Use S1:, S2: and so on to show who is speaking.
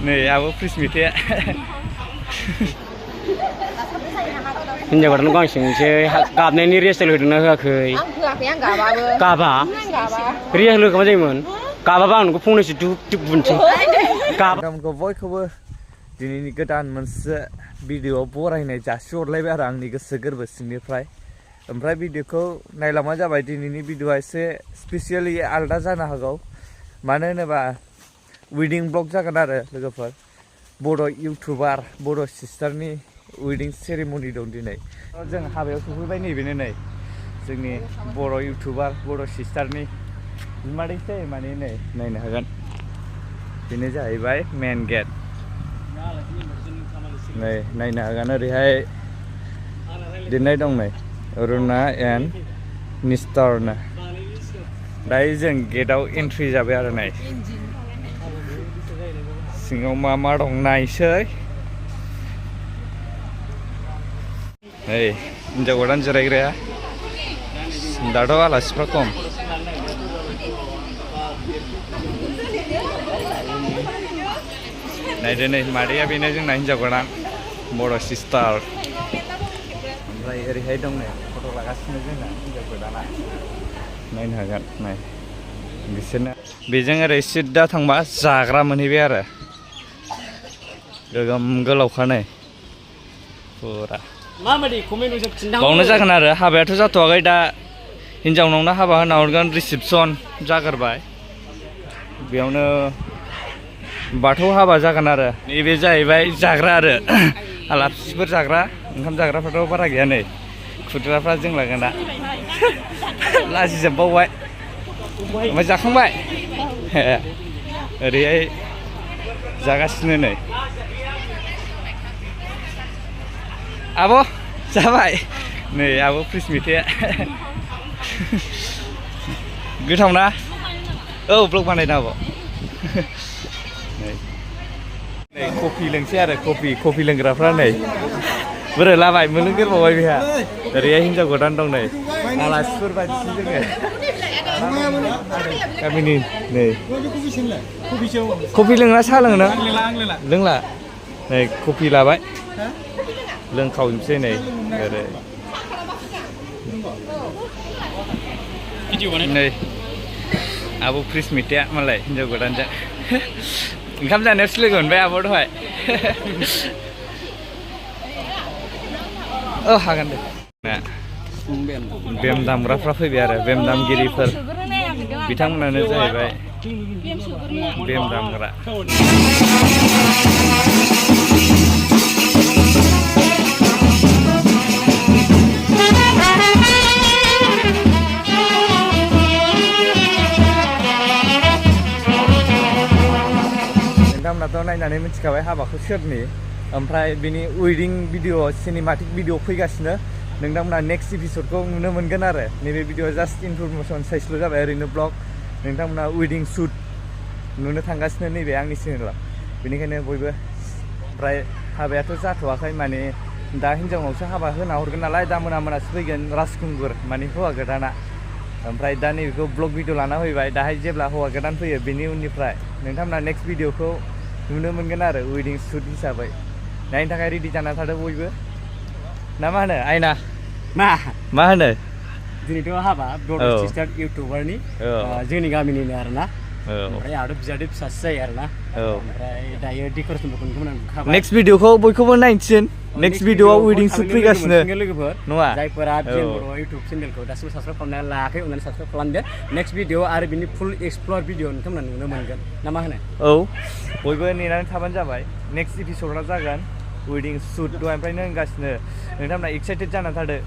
S1: नै आबो फ्रिज मेथाइया हिन्जाव गोदान गांसेंसै गाबनायनि रिहार्सेल होदोंना होआखै?
S2: आं होआखै आं गाबाबो।
S1: गाबा? रिहार्सेल होखांबा जायोमोन। गाबाबा आं नोंखौ फंनैसो दुब दुब बुनोसै। गाबखौ बयखौबो दिनैनि गोदान मोनसे भिडिअ'आव बरायनाय जासिहरलायबाय आरो आंनि गोसो गोरबो सिंनिफ्राय। ओमफ्राय भिडिअ'खौ नायलांबा जाबाय दिनैनि भिडिअ'आ एसे स्पेसियेलि आलदा जानो हागौ। मानो होनोबा वेडिं ब्लग जागोन आरो लोगोफोर बर' इउटुबार बर' सिस्टारनि वेडिं सेरेमनि दं दिनै। जों हाबायाव सफैबाय नैबेनो नै जोंनि बर' इउटुबार बर' सिस्टारनि बिमादैसै माने नै नायनो हागोन बेनो जाहैबाय मेन गेट। नै नायनो हागोन ओरैहाय लिरनाय दं नै अरुणा एन्ड निस्टारनो। दायो जों गेटआव एन्ट्रि जाबाय आरो नै सिङाव मा मा दं नायसै। नै हिन्जाव गोदान जिरायग्राया दाथ' आलासिफ्रा खम। नायदो नै मादैया बेनो जोंना हिन्जाव गोदान बर' सिस्टार। ओमफ्राय ओरैहाय दं नै फट' लागासिनो जोंना हिन्जाव गोदाना नायनो हागोन नाय बिसोरनो बेजों ओरै सिदा थांबा जाग्रा मोनहैबाय आरो गोगोम गोलावखा नै फुरा बावनो जागोन आरो हाबायाथ' जाथ'वाखै दा हिन्जावनावनो हाबा होना हरगोन रिसिपसन जागोरबाय बेयावनो बाथौ हाबा जागोन आरो नैबे जाहैबाय जाग्रा आरो आलासिफोर जाग्रा ओंखाम जाग्राफ्राथ' बारा गैया नै खुद्राफ्रा जों लागोन दा लाजिजोबबावबाय ओमफ्राय जाखांबाय ओरैहाय जागासिनो नै आब' जाबाय नै आब' फ्रिज मेथाइया गोथाव ना औ ब्लग बानायदों आब' नै कफि लोंसै आरो कफि लोंग्राफ्रा नै बोरै लाबाय मोनलोंगोरबावबाय बेहा ओरैहाय हिन्जाव गोदान दं नै आलासिफोर बायदिसो जोङो गामिनि नै कफि लोंना साहा लोङो नों लोंला नै कफि लाबाय लोंखावजोबसै नै ओरै नै आब' फ्रिज मेथाइया मालाय हिन्जाव गोदानजों ओंखाम जानायावसो लोगो मोनबाय आब' दहाय औ हागोन दे बेम दामग्राफ्रा फैबाय आरो बेम दामगिरिफोर बिथांमोनानो जाहैबाय बेम दामग्रा। नोंथांमोनाथ' नायनानै मिथिखाबाय हाबाखौ सोरनि ओमफ्राय बिनि वेडिं भिडिअ सिनेमाटिक भिडिअ फैगासिनो नोंथांमोना नेक्स्ट एपिसडखौ नुनो मोनगोन आरो नैबे भिडिअआ जास्ट इनफरमेसन साइजल' जाबाय ओरैनो ब्लग नोंथांमोना वेडिं शुट नुनो थांगासिनो नैबे आंनि चेनेलाव बेनिखायनो बयबो ओमफ्राय हाबायाथ' जाथ'वाखै माने दा हिन्जावनावसो हाबा होना हरगोन नालाय दा मोनासो फैगोन राजखुंगुर माने हौवा गोदाना ओमफ्राय दा नैबेखौ ब्लग भिडिअ लाना फैबाय दाहाय जेब्ला हौवा गोदान फैयो बेनि उननिफ्राय नोंथांमोना नेक्स्ट भिडिअखौ नुनो मोनगोन आरो वेडिं शुट हिसाबै नायनो थाखाय रेडि जाना थादो बयबो ना मा होनो आयना मा होनो
S3: दिनैथ' हाबा बर' सिस्टार इउटुबारनि जोंनि गामिनिनो आरोना ओमफ्राय आरो बिजादै फिसासो जायो आरोना ओमफ्राय दायो डेक'रेसनफोरखौ
S1: नेक्स्ट भिडिअखौ बयखौबो नायनोसै नेक्स्ट भिडिअआव वेडिं शुट फैगासिनो
S3: लोगोफोर
S1: नङा
S3: जायफोरा जों बर' इउटुब चेनेलखौ दासिमबो साबसक्राइब खालामनानै लायाखै अननानै साबसक्राइब खालामदो नेक्स्ट भिडिअ आरो बिनि फुल एक्सप्लर भिडिअ नोंथांमोना नुनो मोनगोन ना मा होनो
S1: औ बयबो नेनानै थाबानो जाबाय नेक्स्ट एपिसडआ जागोन वेडिं शुट दहायनिफ्रायनो होनगासिनो नोंथांमोना एक्साइटेड जानानै थादो